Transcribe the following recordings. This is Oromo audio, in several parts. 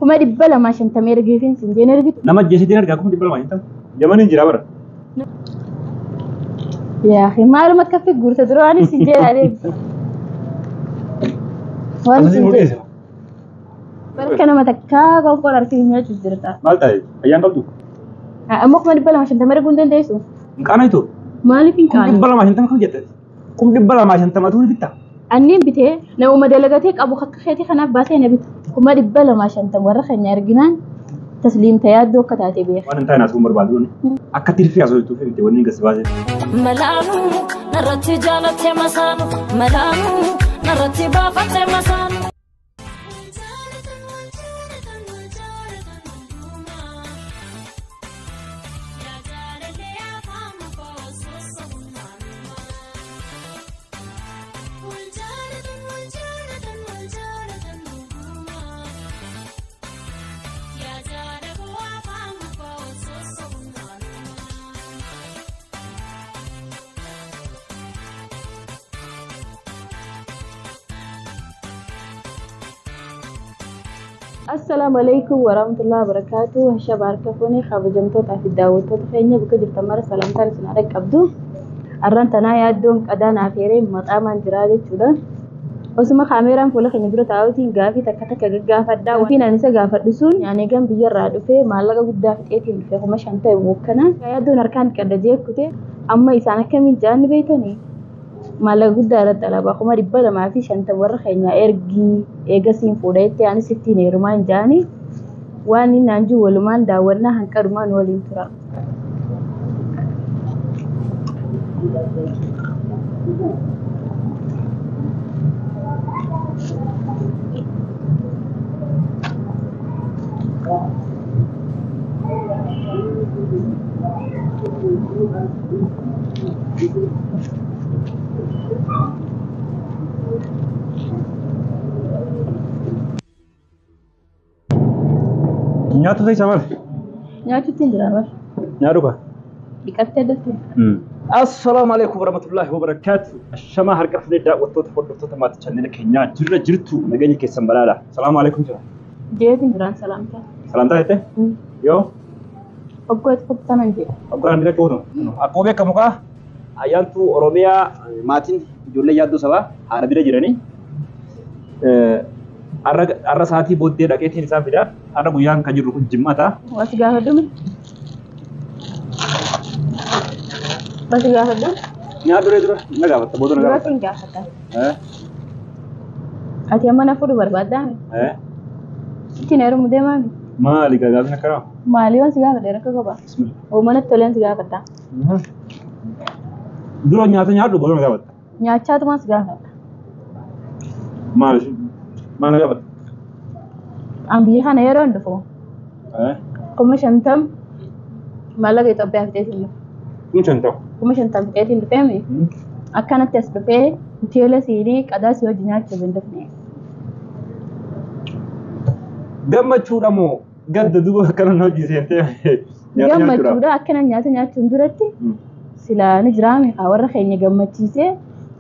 250,000 ergeetiin sin jeen ergitu. Nama ajjeesitiin argaa 250,000. Yamaniin jira bara. Yaa akhi maaluma akka guurte dura waan sin jeen adeemsa. Waan Akkasiin sin jeen. mudhiisa. Barka nama takkaa qoonqoon harki nyaachuuf jirta. Maal ta'e? Ayyaan qabdu? Amma 250,000 erguu hin dandeessu. Hin qaanaytu? Maaliif hin Kum qaanu? 250 kam jette? 250,000 ni bitta? Anniin bitee namuma dalagatee qabu akka keetii kanaaf baasee na bita. 250,000 warra keenya arginaan tasliimta yaaddoo akka taate beeka. Waan hin taane asuu barbaadu. Akka tirfii asuu jirtuuf miti wanni gasi baasee. Malaanu narratti jaalatte masaanu malaanu narratti baafatte masaanu. Assalaamu alaikum warahmatullahi wabarakatuh. Hasha barka fuuni kabajamtootaa fi daawwattoota keenya bakka jirtan mara salaamtaan isin haadha qabdu. Arraan tanaa yaaddoon qadaa naaf eeree maxaamaan jiraa jechuudha. Osuma kaameeraan fuula keenya dura taa'uutiin gaafii takka takka gaggaafadhaa. Wanti ani isa gaafadhu sun ani egan biyyarraa dhufee maallaqa guddaa fixeetiin dhufee 5,000 ta'e bokkana. Yaaddoon harkaan qadda jeekkute amma isaan akkamiin jaanni beektanii? Maallaqa guddaa irratti alabaa 250,000 warra keenya ergii eegasiin fuudha jettee anis ittiin heerumaan jaani waan inni naan jiru walumaan daawwannaa hanqarumaan waliin tura. Nyaatu ta'e maal? Nyaachuutti hin jira bara. Nyaadhu kaa? Dhiqattee addatti. Assalaamu alaikum warahmatullahi wabarakatuh. Ashamaa harka fuudhee daawwattoota hordoftoota maatii chaanneela keenyaa jirra jirtu nageenya keessan balaadha. Salaamu alaikum jira. Jeetiin jiraan salaamtaa. Salaamtaa jette? Yoo? Oggoo itti qophaa'an jedha. Abbaan bira gootu. Akkuma beekamu kaa ayyaantu Oromiyaa maatiin ijoollee yaaddoo sabaa haadha bira jiranii. Har'a sa'aatii booddee dhaqeetiin isaan fida. Har'a guyyaan kan jirru kun jimmata. Waasi gaafadhu mi? Waasi gaafadhu? Nyaadhu dura na gaafatta booda na Dura gaafatta. sin gaafata. Ati amma na fuudhu barbaaddaa mi? Ittiin heerumu deemaa mi? Maali gaafni akkanaa? Maali waan si gaafadhe rakkoo qaba? Bismillah. Uumanatti toleen si gaafata. Dura nyaata nyaadhu booda na gaafatta. Nyaachaatumaan si gaafata. Maali? Maal na gaafatta? An biyya kana yeroo hin dhufu 50,000 maallaqa Itoophiyaa fixeetiin dhufe. 50,000. 50,000 fixeetiin dhufeemi. Akkanatti as dhufee hoteela siinii qadaa si wajji nyaachuuf hin dhufne. Gammachuudha moo gadda duuba akkana na hojii seentee nyaata nyaachuudhaaf? Gammachuudha akkana nyaata nyaachuun duratti silaa ni jiraame haa warra keenya gammachiisee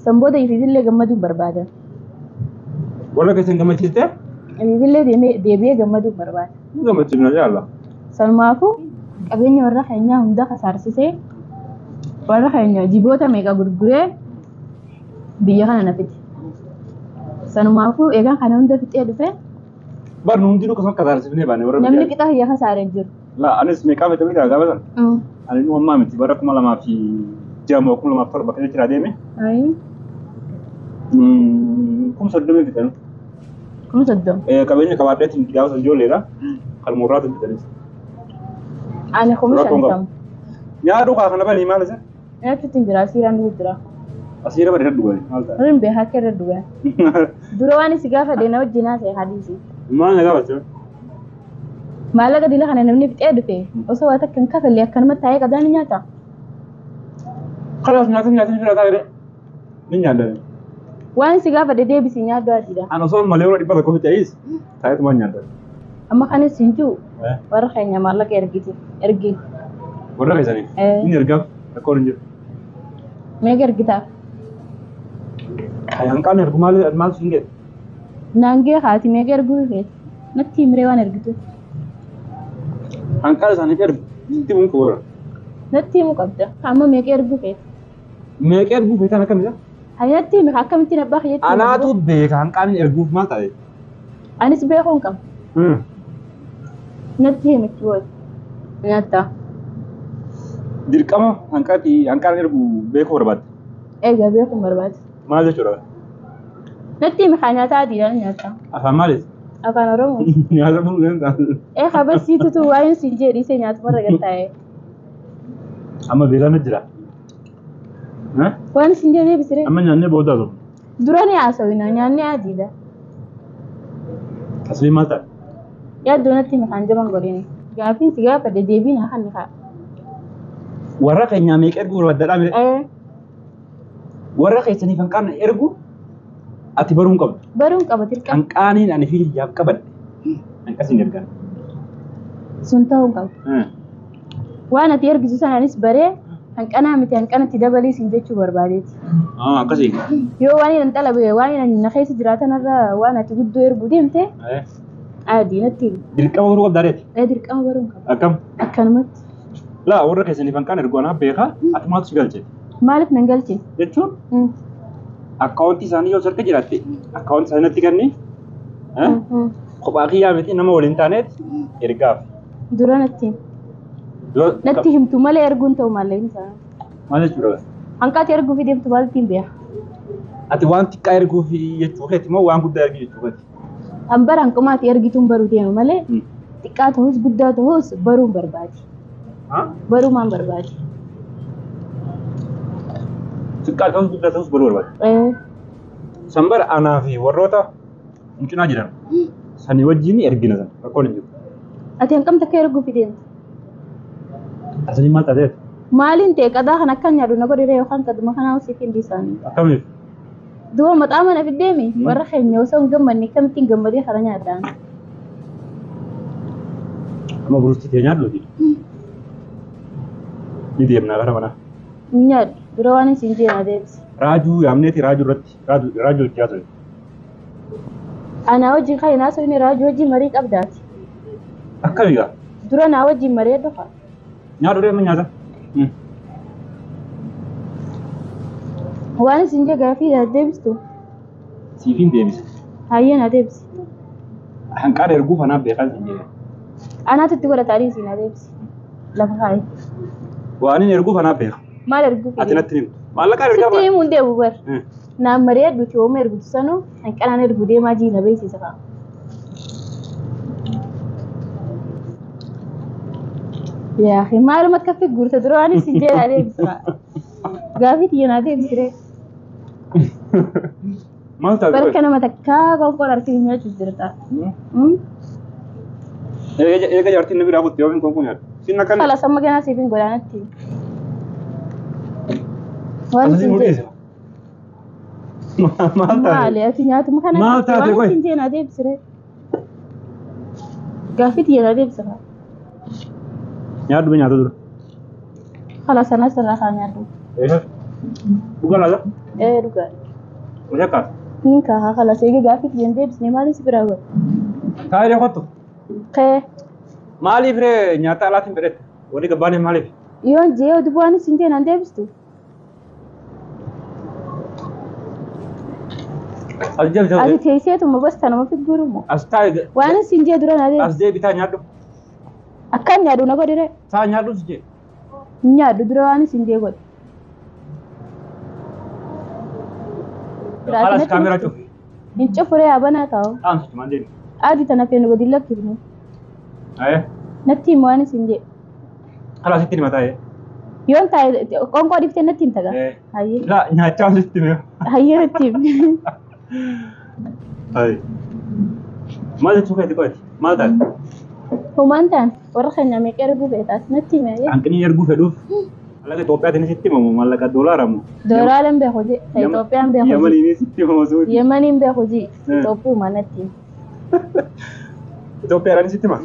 san booda ifiifillee gammaduun barbaadan. Warra keessan gammachiistee? Ifiifillee deebi'ee gammaduun barbaada. Nu gammachiifna jaalla. Sanumaafuu qabeenya warra keenyaa hunda kasaarsisee warra keenya jiboota meeqa gurguree biyya kana na fide. Sanumaafuu eegaan kana hunda fixee dhufe. Bar nu hundinuu akkasuma kasaarsifnee baane warra Namni biyyaa. qixa kiyya kasaaree jiru. La anis meeqaa fite beekaa gaafa sana? Ani nu ammaa miti bara 2006 moo 2007 keessa jira deeme. 30,000 fixan. 30,000. Qabeenya qabaadheetiin gaafa sana ijoolleedha. Kalmurraatiin fixanis. Ani kuma Rakkoon qabu. shantam. Nyaadhu kaa kana banii maal isa? Nyaachuutti hin jira asiiraan dhugu jira. Asiira bari dhugani maal ta'a? Hin beekaa akka irra dhugan. Dura waan si gaafa na wajjin haasa'e hadiisi. Maal na gaafatte? Maallaqa dila kana namni fixee dhufe osoo waa takka hin kafallee akkanumatti taa'ee qadaa ni nyaata. Kalaas nyaata nyaata ni fira ni nyaadda. Waan si gaafa deebisii nyaaddu atiidha. Ani osoo malee warra 100 fixees taa'eetuma nyaadda. Amma kanis hin jiru warra keenya maallaqa ergiti ergi. Warra keessanii? Inni ergaaf rakkoon hin jiru. Meeqa ergitaaf? Hanqaan ergu maal maal siin jedhe? Naangee haati meeqa erguu feeti? Natti himree waan ergitu. Hanqaala isaaniif ergu. Sitti himuun koora. Natti himuu qabda. Amma meeqa erguu feeta? Meeqa erguu feetaan akkamidha? Ani natti himi akkamittiin abbaa kiyyaatti hima? Anaatu beeka hanqaan erguuf maal ta'e? Anis beekuu hin qabu. Natti himi itti booda. Nyaattaa. Dirqama hanqaati hanqaan ergu beekuu barbaadde. Egaa beekuun barbaade. Maal jechuudha? Natti himi haa nyaataa adiidhaan nyaattaa. Afaan maaliif? Afaan Oromoo. Nyaata fuudhee ta'a. Ee kabarsiitutu waa'een siin jee dhiisee nyaatumarra gad taa'e. Amma beelaan jira. Waan isin jee deebisire. Amma nyaannee booda haasofna. Dura ni haasawina nyaanni adiidha. Asii maal ta'a? Yaaddoo natti himi kaan jaban godhini. Gaaffiin si gaafadhe deebiin haa kanni kaa. Warra keenyaa meeqa erguu barbaaddaadhaa mire? Ee Warra keessaniif hanqaan ergu ati baruu hin qabdu. baruun qaba dirqama. Hanqaaniin ani fi hiyyaaf qabadhe hanqasiin ergan. Sun ta'uu hin qabu. Waan ati ergisu sana anis baree hanqanaa miti hanqanatti dabalii siin jechuu barbaadeeti. Akkasii. Yoo waan hin xalabe waan hin na keessa jiraatan irra waan ati guddoo erguu deemte adii natti himi. Dirqama baruu qabdaa reeti. Ee dirqama baruu hin qabu. Akkam? Akkanumatti. Laa warra keessaniif hanqaan ergu anaa beekaa ati maaltu si galche? Maaliif nan galchine? Jechuun akkaawuntii isaanii yoo sarka jiraatte akkaawuntii isaanii natti kenni kophaa kiyyaa miti nama waliin taaneet ergaaf. Dura natti himi. Natti himtu malee erguun ta'u maallaqni isaa. Maal jechuudha? Hanqaati erguu fi deemtu maalitti hin beeka? Ati waan xiqqaa erguuf jechuu keeti moo waan guddaa erguu jechuu keeti? An bara hanqumaati ergituun baruu deema malee xiqqaa ta'us guddaa ta'us baruun barbaadi. Baruu maan barbaadi? Xiqqaa ta'us guddaa ta'us baruu barbaadi. Ee San bara anaa fi warroota nu cinaa jiran sanii wajjin ergina sana rakkoon hin jiru. Ati hanqam takka erguu fi deemta? Asii maal taateet? Maaliin ta'e qadaa kan akkan nyaadhu na godhire yookaan qaduma kanaa siif hin dhiisaanii. Akkamiif? Duuba maxaa mana fiddeemi warra keenya osoo hin gammanne akkamittiin gammadee kana nyaadhaan. Amma buruustii ta'e nyaadhuuti. Ni deemnaa gara manaa. Hin nyaadhu dura waan isin jee na deebisi. Raajuu yaamneeti raajuu irratti raajuu itti haasofne. Anaa wajjin kan hin haasofne raajuu wajjin marii qabdaati. Akkami gaa? Dura naa wajjin marii dhufa. Nyaadhu deema nyaata. Waan isin jee gaafii na deebistu. Siifin deebisa. Hayyee na deebisi. Hanqaara erguuf anaaf beekaa isin jedhe. Anaatu itti godhata adiin si na deebisi. Lafa kaa'i. Waan inni erguuf anaaf beeka. Maal erguuf? Ati natti himtu. Maallaqaan ergaa Sitti himuu hin deemu bar. Naan mari'adhuti hooma ergutu sanuu hanqanaan ergu deemaa jii na beeksisa fa'a. Yaa akhi maaluma akka figuurte dura waan isin jee naa deebisa fa'a. Gaafii tiyya naa deebisire. Maal taate? Barka nama takkaa qoonqoon harki nyaachuuf jirta. Eega jaartiin na biraa kutte yoomiin qoonqoo nyaadhu. Sin akkan. Khalas amma ganaa siif hin godhaanatti. Waan Asii isin nu jee. dhiyeessa. Maal taate? Maali ati nyaatuma kana Maal taate waan qoy? isin jee naa deebisire. Gaafii tiyya naa deebisa fa'a. Nyaadhu mee nyaata dura. Khalas anas irraa haa nyaadhu. Dhugaa laata? Ee dhugaa. Hojii akkaata. Niin kaa khalas eega gaafii tiyya hin deebisne maaliin si biraa godha? Taa'ee kottu. Kee Maaliif ree nyaata alaatiin fedhette? Walii gabbaaniif maaliif? yoon jee oduu waan isin jee naan deebistu. As deebitaa. Ati teesseetuma bas tanuma figuurumo. As taa'e. Waan isin jee dura naa deebisi. As deebitaa nyaadhu. Akkan nyaadhu na godhire. Taa nyaadhu si jee. Hin nyaadhu dura waan isin jee godhe. Halas kaameraa cufi. Hin cufuree abanaa taa'u. Dhaamsitu maal deemu? Adii tana feenu gadi lakkifnu. Ayee. Natti hima waan isin jee. Halas itti hima taa'ee. Yoon taa'e qoonqoo dhiiftee natti himta gaa. Hayyee. Laa nyaachaa sitti hime. Hayyee natti himi. Ayee. Maal jechuu keeti qo'ati? Maal taate? Homaan ta'an warra keenya meeqa erguu feetaas natti himi hayyee. Hanqinni erguu fedhuuf maallaqa Itoophiyaatiin sitti himamu maallaqa doolaara moo? Doolaaran beeku jee. Ta Itoophiyaan beeku jee. Yamaniin sitti himamu suuti. Yemaniin beeku jee. Itoophiyuma natti himi. Itoophiyaadhaan sitti hima?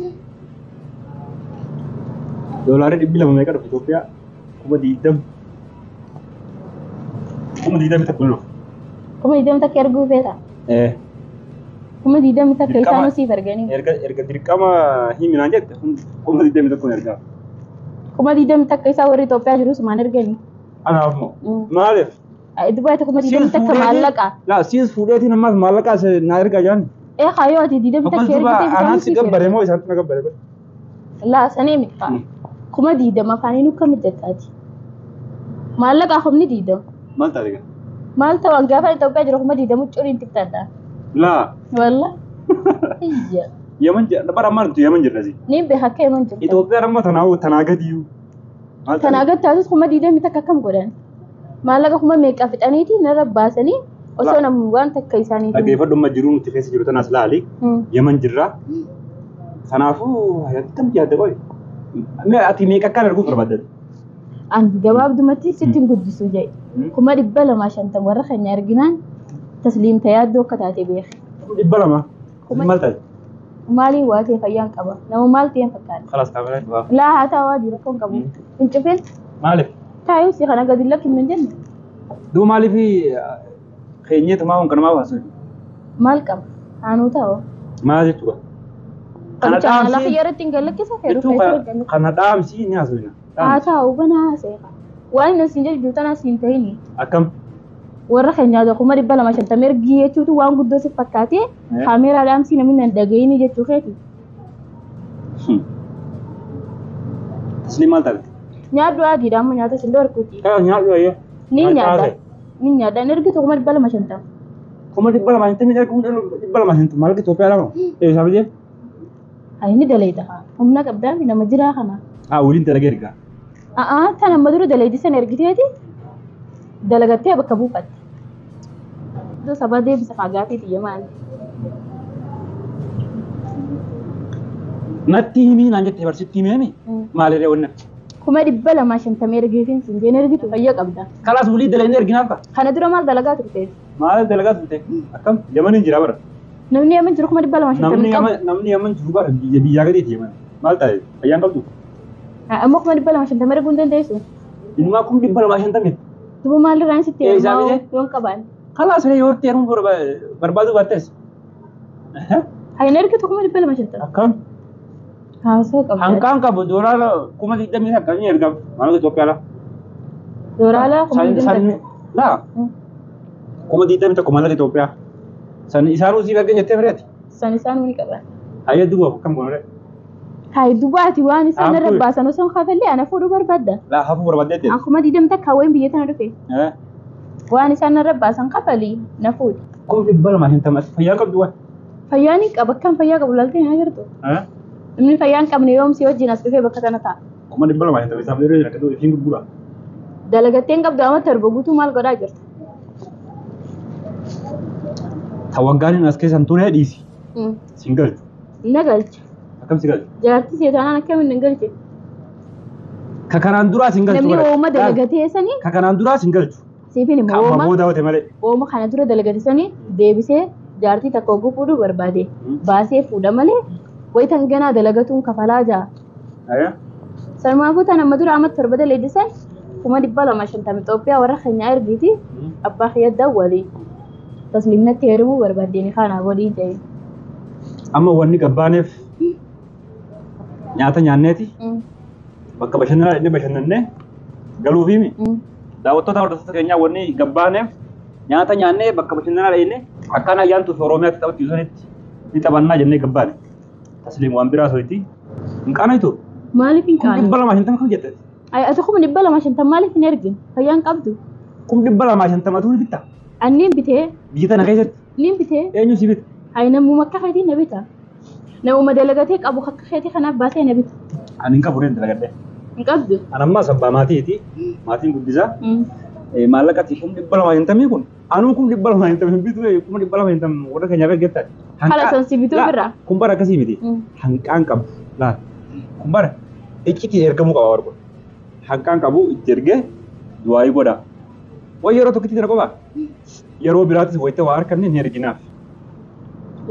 Doolaarri 200 meeqa dhufe Itoophiyaa? 20,000. 21,000 dhufe. 20,000 takka erguu feeta. Ee. 21,000 Dirqama. Isaanuu siif erganii. Erga dirqama himinaan jette 21,000 ergaa. 21,000 isaa warri Itoophiyaa jiru sumaan erganii. Anaaf moo? Maaliif? Dubaayii 21,000 maallaqa. Laa siis fuudheetiin ammaas maallaqa as naa ergaa jaan. Ee kaayoo ati 21 Duuba ergitee anaan isaanuu si siif gabbare ergan. moo isaantu na gabbare? Laa sanii miti fa'a. 20,000 afaaniin akka mijattaati. Maallaqa 20,000. Maal taate gaa? Maal ta'u gaafa Itoophiyaa jiru 20,000 curiin tiktadha. Laa Walla. Iyya. Yaman jira bara ammaa nuti Yaman jirra si. Niin beeka akka Yaman jirtu. Itoophiyaan amma tanaa gadiyyuu. Maal taate? Tanaa gad taatus 21,000 akkam godhan? Maallaqa kuma meeqa fixaniiti narra baasanii osoo namni waan takka isaanii. Dhaggeeffadhu amma jiruu nuti keessa jiru tanaas laali. Yaman jirra. Kanaafuu akkam yaadda qoy. Mee ati meeqa akkaan arguuf barbaadda? An gabaabdumatti sitti hin guddisu jedhe. 250,000 warra keenya arginaan tasliimta yaaddoo akka taate beeke. 200. Maal taate? Maaliin waa ta'e fayyaan qaba. Nama maal ta'een fakkaata. Khalaas kaameraa itti baaf. Laa haa ta'u adii rakkoon qabu. Hin cufin Maaliif? taa'uu si kana gadi lakki hin jenne. Duuba maaliif keenyeetu maa kun kanumaa baasu? Maal qaba? Haanuu ta'u. Maal jechuudha? Kana Qoricha dhaamsi lafa yerootti hin gallakkisa feeru jechuun feetu. kana dhaamsi ni haasofna. Haa ta'u banaa seeqa. Waan inni siin jedhu tanaas hin ta'ini. Akkam? Warra keenyaa 250,000 ergii jechuutu waan guddoo si fakkaatee kaameeraa dhaamsii namni nan dhaga'ini jechuu keeti. Tasliim maal taate? Nyaadhu adiidha amma nyaata sin dhorkuti. Kana nyaadhu ayyee. Ni nyaadha. Ni nyaadha. Inni ergitu 250,000. 250,000 erga 250 maallaqa Itoophiyaa lama. Eessa biyya? Haa inni daleeta. Humna qabdaa fi nama jiraa kana. Haa waliin dalagee ergaa. A'aa tan amma dura daleeti sana ergiteeti dalagattee bakka buufatte. Iddoo sabaa deebisa fagaatee xiyya maali? Natti himii naan jettee barsiitti himee maalirree wanna? 250,000 ergeefin sin jeen ergitu fayya qabda. Kalaas walii dalagnee erginaaf ka. Kana dura maal dalagaa turte? Maal dalagaa turte? Akkam Yaman hin jira bara. Namni Yaman jiru 250,000 qabu. Namni Yaman jiru bara biyya biyyaa gadiiti Yaman. Maal taate? Fayyaan qabdu? Amma 250,000 erguu hin dandeessu. Innumaa 250,000. Duuba maalirraan sitti Ee, isaa heerumaa miti? yoon qabaan? Kalaas yoo itti heerumuu barbaaduu baattees. Haa hin ergitu 250,000. Akkam? Haasoo qabda. Hanqaan qabu doolaara 21,000 ni ergama. Maallaqa Itoophiyaa laa. Doolaara 21,000. Laa 21,000 maallaqa Itoophiyaa. San isaanuu siif ergan jettee fireeti. San isaanuu ni qaban. Hayyee duuba akkam goonee? Haa duuba ati waan isaan irra Haafuu. baasan osoo hin kafallee ana fuudhuu barbaadda. Laa hafuu barbaaddeetti. An 21,000 wayin biyya tana dhufe. Waan isaan irra baasan kafalii na fuudhi. 250,000 ati fayyaa qabdu waan. Fayyaan hin qaba akkam fayyaa qabu laaltee hin agartu. Namni fayyaa hin qabne yoom si wajjin as dhufee bakka tana taa'a. 250,000 isaaf yeroo jira akkasuma ifiin gurgura. Dalagattee hin qabdu amma torba guutuu maal godhaa jirta? Ta waggaan as keessan ture dhiisi. Sin galchu. Na galcha. Akkam si galchu? Jaartii seetaanaan akkamiin hin galche? Ka kanaan duraa sin galchu. Namni ooma dalagatee sanii Ka kanaan duraa sin galchu. siifin Ka immoo amma ooma booda hoote malee. ooma kana dura dalagate sanii deebisee jaartii takka hogguu fuudhuu barbaade. Baasee fuudha malee wayitan ganaa dalagatuun kafalaa jaa. Sanumaafuu tan amma dura amma torba daleedisan 250,000 Itoophiyaa warra keenyaa ergiiti abbaa kiyya dawwalii. Tasliimnatti heerumuu barbaaddeen kanaa godhii jedhe. Amma wanni gabbaaneef nyaata nyaanneeti bakka bashannanaa inni bashannannee galuufiimi. Daawwattoota hordoftoota keenyaa wanni gabbaaneef nyaata nyaannee bakka bashannanaa dhaqnee akkaan ayyaantuu fi Oromiyaatti taphattu sanitti ni taphannaa jennee gabbaane. Tasliim waan biraa soiti. Hin qaanaytu. Maaliif hin Kum qaanu? 250 kam jette? Ay ati 250,000 maaliif hin ergin? Fayyaan qabdu. 250,000 ni bitta. Anniin bitee Biyya tana keessatti niin bitee eenyu si bita? ay namuma akka keetii na bita. Namuma dalagatee qabu akka keetii kanaaf baasee na bita. Ani hin qabu reen dalagadhee. Hin qabdu. Ani ammaa sabbaa maatiiti. Maatiin guddisaa. Maallaqatti 250,000 kun anuu 250,000 hin bitu 250,000 warra keenyaaf ergettaati. Haala san si bituu birraa? Kun bara akkasii miti. Hanqaan qabu. Laal. Kun bara iccitiin ergamuu qaba warra kun. Hanqaan qabu itti ergee du'aayii godha. Way yeroo tokkotti tana qofaa? Yeroo biraattis wayita waa harkanne ni erginaaf.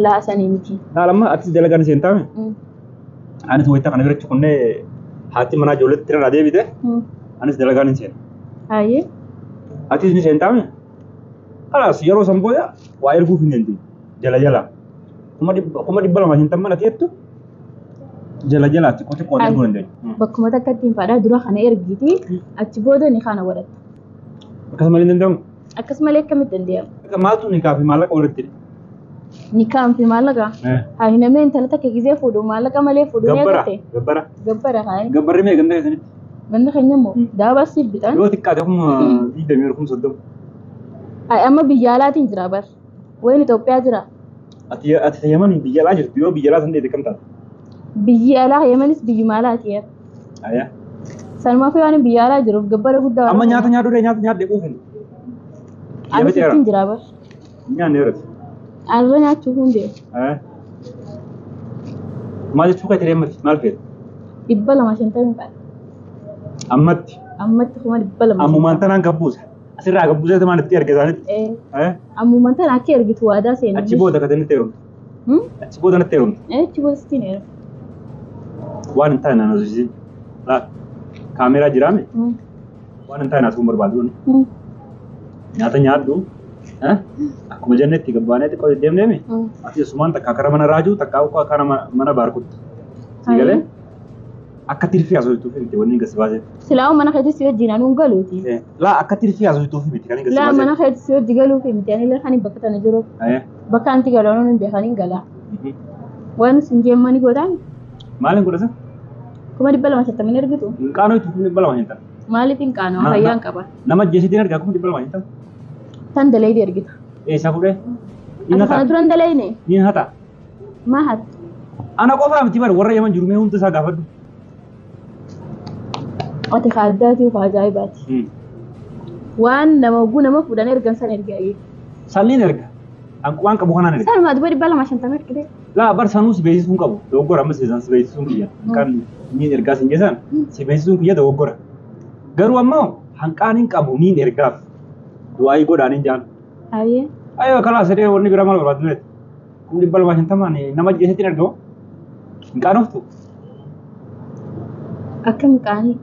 Laa sanii miti. Laal amma atis dalagaan isheen taame. Anis wayita kana biratti kunnee haati manaa ijoolleetti irraa deebite anis dalagaan hin seena. Hayyee. Atis ni seentaame? Kalaas yeroo san booda waa erguuf hin dandeenye. Jala jala. 250,000 mana teettu jala jalaatti qote qote Ay. erguu dandeenya. Bakkuma takka ittiin fadhaa dura kana ergiti achi booda ni kana godhatta. Akkasumallee hin danda'amu. Akkasumallee akkamitti danda'ama? Maaltu nikaa fi maallaqa walitti hidhe? Nikaan fi maallaqa. Haa namni intala takka gizee fuudhu maallaqa malee fuudhu ni Gabbara. agarte. Gabbara. Gabbara haa. Gabbarri meeqa ganda keessanitti? Ganda keenya immoo daabaa siif bitan. Yoo xiqqaate 20,000 30,000. Haa amma biyya alaatiin jira bar. Wayin Itoophiyaa jira. Ati Yaman biyya alaa jirtu yoo biyya alaa san dheete kam taata? Biyyi alaa Yamanis biyyuma alaati yaa. Ayyaa. Sanumaaf waan biyya alaa jiruuf gabbara guddaa. Amma nyaata nyaadhu dee nyaata nyaadhe quufin. Ani sittiin jira bar. Nyaanni yeroo. Arra nyaachuuf hin deemu. Maal jechuu kan ta'e maal feetu? 250 fadha. Ammatti. Ammatti 250,000. Ammumaan tanaan gabbuusa. Asirraa gabbuusee maal itti erga isaanitti. Ammumaan tana akka ergitu waadaa seenaa. Achi booda kan natti heerumtu. Achi booda natti heerumtu. Achi booda sittiin heerumtu. Waan hin taane naan hojjechiisin. Kaameeraa jiraame waan hin taane naasuu barbaadu. Nyaata nyaadhu. Akkuma jennetti gabbaanee xiqqoo deddeemneemi. Ati asumaan takka kara mana raajuu takka akka kara mana baarkutti. Si galee akka tirfii haasoftuuf miti wanni gasi baasee. Silaa mana keetti si wajjin anuun galuuti. Laa akka tirfii haasoftuuf miti kan gasi Laa baasee. mana keetti si wajji galuufi miti ani illee kan bakka tana jiru. Bakka anti galu anuun hin beekan hin galaa. Waan isin jeemmani gootaan Maaliin godhasa? 250,000 ergitu. Hin qaanoo 250,000. Maaliif hin qaanoo fayyaan qaba. Nama ajjeesitiin argaa 250,000. Tan dalaydi ergita. Eessaa fuudhee? Ati kana dura hin dalayne? Ni hata. Maa hata? Ana qofaa miti bara warra Yaman jiru mee hunda isaa gaafadhu. Ati ka addaatii ka ajaa'ibaati. Waan nama oguu nama fuudhan ergan san ergaa. Salliin erga. Waan qabu kanaan erga. Sanumaa duba 250 ergite. Laa bar sanuu si beeksisuun qabu. Dogoggora amma si beeksisuun kiyya. Kan niin ergaa sin geessan si beeksisuun kiyya dogoggora. Garuu ammoo hanqaan hin qabu niin ergaaf. Du'aayii godhaan hin jaan. Ayyee. Ayyoo kalaa sadee wanni biraa maal barbaadu leet. 250,000 nama ajjeesetti hin argamu. Hin qaanoftu. Akkam qaanii?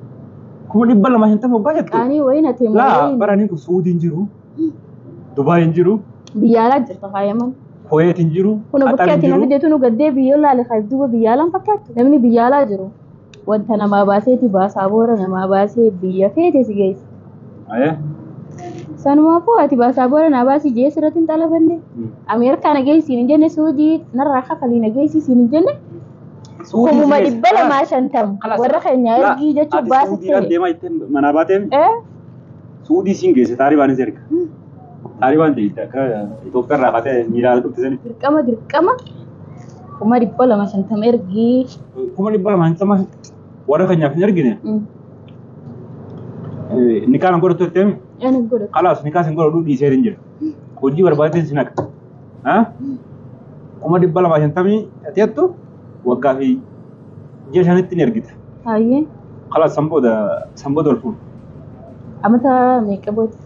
250,000 waggaa jettu. Qaanii wayin ati Laa bara inni kun Suudii hin jiru. Dubaay hin jiru. Biyya alaa jirta faayaman. Kuweet hin jiru. Kun bakka ati na fideetu nu gaddee biyyoo laale kaif duuba biyya alaan fakkaattu. Namni biyya alaa jiru wanta namaa baaseeti baasaa boora namaa baasee biyya feete si geessa. Ayyee. Sanumaafuu ati baasaa boora naa baasii jee sirratti hin xalabanne. Ameerikaa na geessi hin jenne Suudii narraa kafalii na geessi hin jenne. 250,000 warra keenya ergii jechuun baasitti. Suudiidhaan deemaa jettee manaa baateem. Suudii siin geesse taaribaanis erga. Taaribaan deemte akka Itoophiyaa irraa kaatee miilaan dhufte sani. Dirqama dirqama 250,000 ergii. 250,000 warra keenyaaf hin ergine. Nikaan hin godhatu jetteemi. Ani godhatu. Kalaas nikaas hin godhatu dhiisee hin jira. Hojii barbaadeetiin si naqa. 250,000 ateettu waggaa fi ji'a shanitti ni ergita. Hayyee. Kalaas san booda ol fuudha. Amata meeqa booda?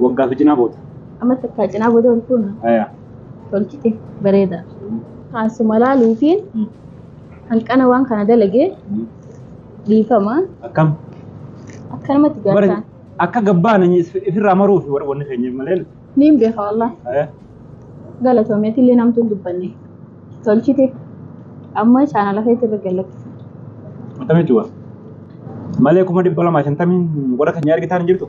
Waggaa fi cinaa booda. Amata takkaa cinaa booda ol fuuna. Ayyaa. Tolchite bareeda. Haasuma laaluufiin hanqana waan kana dalagee dhiifama. Akkam? Akkanumatti gaaftaan. Akka gabbaan ifirraa maruu fi wanni keenya malee. Niin beeka wallah. Galatoomeet illee namtu hin dubbanne. Tolchite. Amma chaanala keetti irra gallakkisa. Akkamii jechuudha? Malee 250,000 warra keenya argitaan hin jirtu?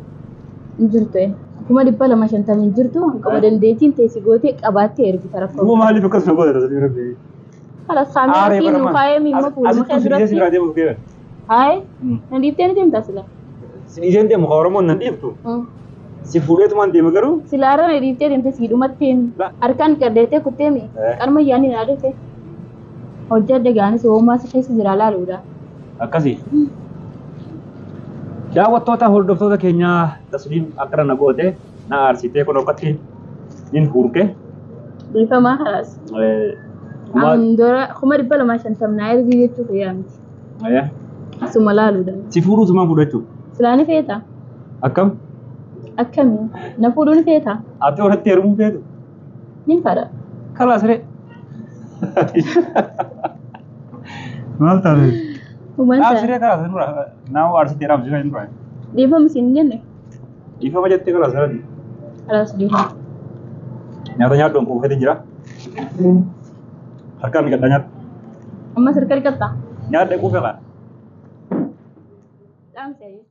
Hin jirtu. 250,000 hin jirtu. Hanqama dandeettiin teessi gootee qabaattee ergita rakkoo. Immoo maaliif akkasuma goota tasanii rabbi? Kalas kaameeraa fi nu kaayee miimma fuuluma kee Asitti duratti. deemuuf deeman. Haye. Na dhiiftee ni deemtaa sila? Si dhiiseen deemu ka Oromoon nan dhiiftu. Si fuudheetumaan deema garuu. Silaarra na dhiiftee deemte siidhumatti harkaan gaddeetee kutteemi. Qarma yaani naa dhufe. Hojjadhe gaanis hoomaa si keessa jira laaluudha. Akkasii. Daawwattoota hordoftoota keenyaa tasliim akkana na goote na aarsitee kun okkatti nin hurke. Dhiifamaa kalaas. Dora 250,000 naa ergii jechuuf yaamti. Suma laaluudha. Si fuudhuutumaan fuudhachuu. Silaa ni feeta? Akkam? Akkamii? Na fuudhuu ni feeta? Ati horatti heerumuu feetu? Nin fedha. Kalaas ree. Maal taate? Human Dhaabsiree kalaas nura. Naa aarsitee dhaabsiree nura. Dhiifama siin jenne? Dhiifama jettee kalaas ree. Kalaas dhiifama. Nyaata nyaadhuun kuufatee jira. Harkaan dhiqadhaa nyaadhu. Ammas harka dhiqattaa? Nyaadha quufee kaa. Dhaamsi ayyee.